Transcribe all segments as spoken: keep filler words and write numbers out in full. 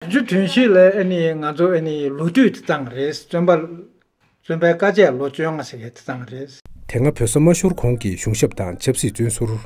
དུས་ཚོད་དུས་ཤིག་ལ་ཨ་ནི་ང་ཚོ་ཨ་ནི་ལོ་དུས་དེ་བཏང་རེད། བཙོན་པ། བཙོན་པའི་དཀའ་སྤྱད་ལོ་བཅོ་ལྔ་ཟེར་མཁན་དེ་བཏང་རེད། དེ་སྔ་བོད་ས་མ་ཤོར་གོང་གི་གཞུང་ཞབས་དང་ཆབ་སྲིད་བཙོན་ཟུར།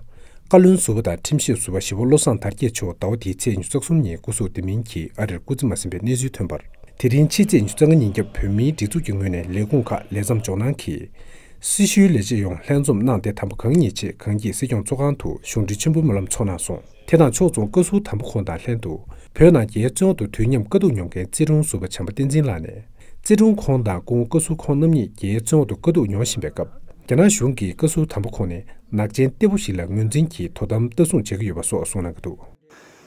བཀའ་བློན་ཟུར་པ་དང་ཁྲིམས་ཞིབ་ཟུར་པ་ཞི་བ་བློ་བཟང་དར་རྒྱས་མཆོག་ཟླ་བ་འདིའི་ཚེས་ཉི་ཤུ་རྩ་གསུམ་ཉིན་སྐུ་གཟུགས་བདེ་མིན་གྱིས་ཨ་རིར་སྐུ་ཚེ་མ་ཟིན་པའི་གནས་ཚུལ་ཐོན་པར། དེ་རིང་ཕྱི་ཚེས་ཉི་ཤུ་རྩ་ལྔ་ཉིན་རྒྱབ་བོད་མིའི་སྒྲིག་འཛུགས་ཀྱི་ངོས་ནས་ལས་ཁུངས་ཁག་ལས་མཚམས་འཇོག་གནང་གིས། སྲི་ཞུའི་ལས་བྱེད་ཡོངས་ལྷན་འཛོམས་གནང་སྟེ། དམ་པ་གང་ཉིད་ཆེད་གངས་སྐྱིད་སྲིད་སྐྱོང་ཚོགས་ཁང་དུ་གཞུང་འབྲེལ་མཆོད་འབུལ་སྨོན་ལམ་ཚོགས་གནང་སོང་། དེ་དང་ཕྱོགས་མཚུངས་བཀའ་ཟུར་དམ་པ་ཁོང་དང་ལྷན་དུ། བོད་ནང་རྒྱའི་བཙོན་འོག་ཏུ་དུས་མཉམ་དཀའ་སྡུག་མྱོང་མཁན་རྩིས་དྲུང་ཟུར་པ་བྱམས་པ་བསྟན་འཛིན་ལགས་ནས། རྩིས་དྲུང་ཁོང་དང་སྐུ་ངོ་བཀའ་ཟུར་ཁོང་རྣམ་གཉིས་རྒྱའི་བཙོན་འོག་ཏུ་དཀའ་སྡུག་མྱོང་བཞིན་པའི་སྐབས། རྒྱ་ནག་གཞུང་གིས་བཀའ་ཟུར་དམ་པ་ཁོང་ནི་ནག་ཅན་གཏེ་པོ་ཞིག་ལ་ངོས་འཛིན་གྱིས་དོ་དམ་ལྟ་སྲུང་བྱེད་ཀྱི་ཡོད་པ་སོགས་གསུངས་གནང་གི་འདུག།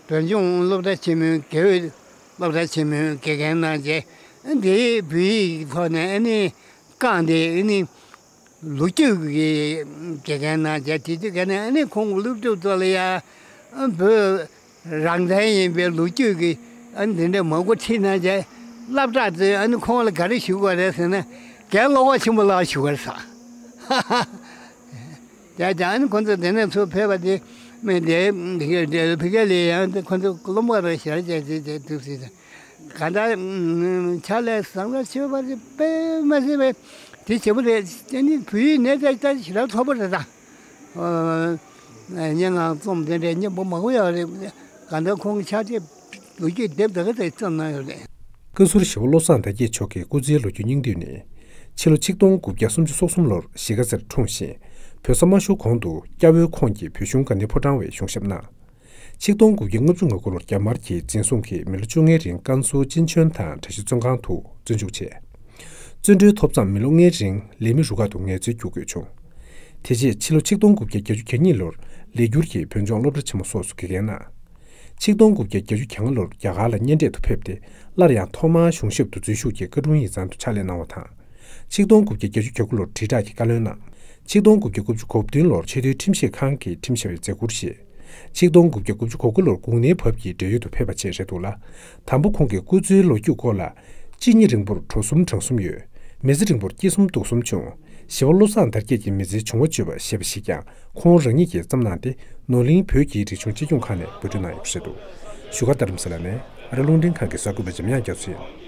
བོད་ལྗོངས་སློབ་གྲྭ་ཆེན་མོའི་དགེ་འོས་སློབ་གྲྭ་ཆེན་མོའི་དགེ་རྒན་རྣམས་ཀྱིས་འདིའི་བོད་ཡིག་གི་ཐོག་ནས་ཨ་ནི་བཀང་སྟེ། ཨ་ནི་ལོ་རྒྱུས་ཀྱི་དགེ་རྒན་རྣམས་ཀྱིས་དེ་དུས་ག་ནས་ཨ་ནི་ཁོང་གི་སློབ་ཕྲུག་ཚོ་ལ་ཡ་བོད་རང་བཙན་ཡིན་པའི་ལོ་རྒྱུས་ཀྱི་ཨ་ནི་འདི་འདྲ་མང་པོ་ཁྲིད་གནང་བྱས། སློབ་གྲྭ་ཚོས་ཨ་ནི་ཁོང་ལ་ག་རེ་ཞུ་དགོས་རེད་ཟེར་ན། རྒན་བློ་ཁོག་ཆེན་པོ་ལགས་ཞུ་དགོས་རེད་ཟེར། ཡ། ཡང་ཨ་ནི་ཁོང་ཚོ་དེ་ནས་ཚུར་ཕེབས་པ་དེ། མི་དེ་ཕ་གི་ལ་ཡང་ཁོང་ཚོ་སློབ་མ་རེ་ཞལ་མཇལ་བྱས་བྱས་འདུག་ཟེར། གང་ལྟར་ཕྱག་ལས་བཟང་པོ་བྱས་པ་དེ་དཔེ་མ་སྲིད་པའི་དེ་བྱེད་པོ་རེད། ཨ་ནི་བོད་ཡིག་ནས་ད་ལྟ་ཞེ་དྲག་ཐོབ་པ་རེད་ད། སྙན་ངག་རྩོམ་དེ་འདྲའི་སྙན་པོ་མང་པོ་ཡོད་རེད། གང་ལྟར་ཁོང་གི་ཕྱག་དེབ་ལོ་རྒྱུས་དེབ་དེ་ག་ཚོད་རྩོམ་གནང་ཡོད་རེད། བཀའ་ཟུར་ཞི་བ་བློ་བཟང་དར་རྒྱས་མཆོག་གི་སྐུ་ཚེའི་ལོ་རྒྱུས་སྙིང་བསྡུས་ནི། ཕྱི་ལོ་ཆིག་སྟོང་དགུ་བརྒྱ་སུམ་ཅུ་སོ་གསུམ་ལོར་གཞིས་ཀ་རྩེར་འཁྲུངས་ཤིང་། བོད་ས་མ་ཤོར་གོང་དུ་སྐྱ་བོའི་ཁོངས་ཀྱི་བོད་གཞུང་དགའ་ལྡན་ཕོ་བྲང་བའི་གཞུང་ཞབས་གནང་། ཆིག་སྟོང་དགུ་བརྒྱ་ལྔ་བཅུ་ང་དགུ་ལོར་རྒྱ་དམར་གྱིས་འཛིན་བཟུང་གིས་མི་ལོ་བཅོ་ལྔའི་རིང་ཀན་སུའུ་ཅིན་ཆོན་དང་གྲྭ་བཞི་བཙོན་ཁང་དུ་བཙོན་འཇུག་བྱས། བཙོན་གྲོལ་ཐོབ་མཚམས་མི་ལོ་ལྔའི་རིང་ལས་མི་རུ་ཁག་ཏུ་ངལ་རྩོལ་བསྒྱུར་དགོས་བྱུང་། དེ་རྗེས་ཕྱི་ལོ་ཆིག་སྟོང་དགུ་བརྒྱ་བརྒྱད་ཅུ་གྱ་གཉིས་ལོར་ལས་འཁྱུར་གྱིས་བོད་ལྗོངས་སློབ་གྲྭ་ཆེན་མོ་སོགས་སུ་དགེ་རྒན་གནང་། ཆིག་སྟོང་དགུ་བརྒྱ་བརྒྱད་ཅུ་གྱ་ལྔ་ལོར་རྒྱ་གར་ལ་གཉེན་འཕྲད་དུ་ཕེབས་ཏེ། སླར་ཡང་ཐོག་མར་གཞུང་ཞབས་དུ་འཛུལ་ཞུགས་ཀྱིས་བཀའ་དྲུང་ཡིག་ཚང་དུ་ཕྱག་ལས་གནང་བ་དང་། ཆིག་སྟོང་དགུ་བརྒྱ་བརྒྱད་ཅུ་གྱ་དགུ་ལོར་དྲིལ་བསྒྲགས་ཀྱི་བཀའ་བློན་གནང་། ཆིག་སྟོང་དགུ་བརྒྱ་དགུ་བཅུ་གོ་བདུན་ལོར་ཆེས་མཐོའི་ཁྲིམས་ཞིབ་ཁང་གི་ཁྲིམས་ཞིབ་པའི་མཛད་ཁུར་བཞེས། ཆིག་སྟོང་དགུ་བརྒྱ་དགུ་བཅུ་གོ་དགུ་ལོར་གུང་ནའི་བབས་ཀྱི་བགྲེས་ཡོལ་དུ་ཕེབས་པ་བཅས་རེད་འདུག་ལ། དམ་པ་ཁོང་གི་སྐུ་ཚེའི་ལོ་རྒྱུས་སྐོར་ལ། གཅིན་སྙི་རིང་པོར་གྲོ་གསུམ་བྲང་གསུམ་ཡོད། མི་ཚེ་རིང་པོར་སྐྱིད་གསུམ་སྡུག་གསུམ་བྱུང་། ཞི་བ་བློ་བཟང་དར་རྒྱས་ཀྱི་མི་ཚེའི་བྱུང་བ་བརྗོད་པ་ཞེས་པ་ཞིག་ཀྱང་ཁོང་རང་ཉིད་ཀྱིས་བརྩམས་གནང་སྟེ། ནོར་གླིང་བོད་ཀྱི་རིག་གཞུང་གཅེས་སྐྱོང་ཁང་ནས་འབུལ་སྤྲོད་གནང་ཡོད་པ་རེད་འདུག། བཞུགས་སྒར་རྡ་རམ་ས་ལ་ནས་ཨ་རི་རླུང་འཕྲིན་ཁང་གི་གསར་འགོད་པ་འཇམ་དབྱངས་རྒྱ་མཚོ་ཡིན།